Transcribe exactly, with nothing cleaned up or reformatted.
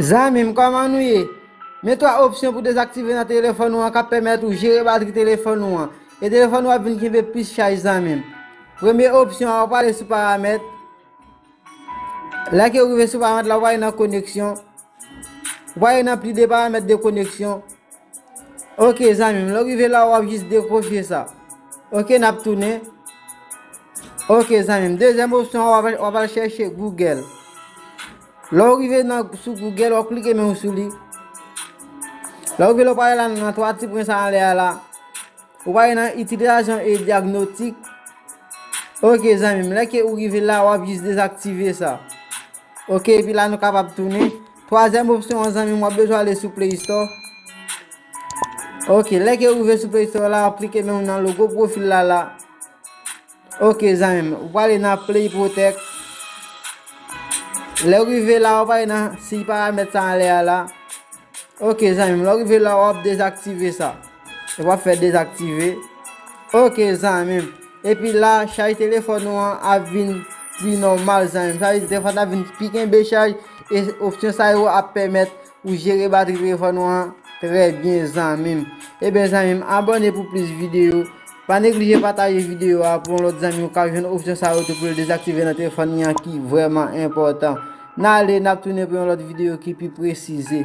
Zanmi m, kòman nou ye? Men twa opsyon pou dezaktive nan telefòn ou an k ap pèmèt ou jere batri telefòn ou an. E telefòn ou ap vin kenbe plis chaj, zanmi m. Premye opsyon an, ou prale sou paramèt. Lè ke ou rive sou paramèt la, ou prale nan koneksyon. Ou prale nan pli de paramèt de koneksyon. Ok, zanmi m, lè w rive la, w ap jis dekwoche sa. Ok, n ap tounen. Ok, zanmi m, dezyèm opsyon an, w ap, w ap al chèche Google. Lè w rive nan, sou Google, w ap klike men w sou li. Lè w rive la, w prale la nan twa ti pwen sa anlè a la. Ou prale nan itilizasyon e dyagnostik. Ok, zanmi m, lè ke ou rive la, w ap jis dezaktive sa. Ok, epi la, nou kapab tounen. Twazyèm opsyon an, zanmi m, w ap bezwen ale sou Play Store. Ok, lè ke ou rive sou Play Store la, w ap klike men w nan logo pwofil la la. Ok, zanmi m, ou prale nan Play Protect. Lè w rive la, ou prale nan siy paramèt sa anlè a la. Ok, zanmi m, lè w rive la, w ap dezaktive sa. E w ap fè dezaktive. Ok, zanmi m. Epi la, chaj telefòn ou an ap vin pi nòmal, zanmi m. Sa vle di telefòn ap vin pi kenbe chaj. E opsyon sa yo ap pèmèt ou jere batri telefòn ou an trè byen, zanmi m. Ebyen, zanmi m, abòne pou plis videyo. Pa neglije pataje videyo a pou yon lòt zanmi w ka jwenn opsyon sa yo tou pou l dezaktive nan telefòn li an ki vrèman enpòtan. N ale, n ap tounen pou yon lòt videyo ki pi presize.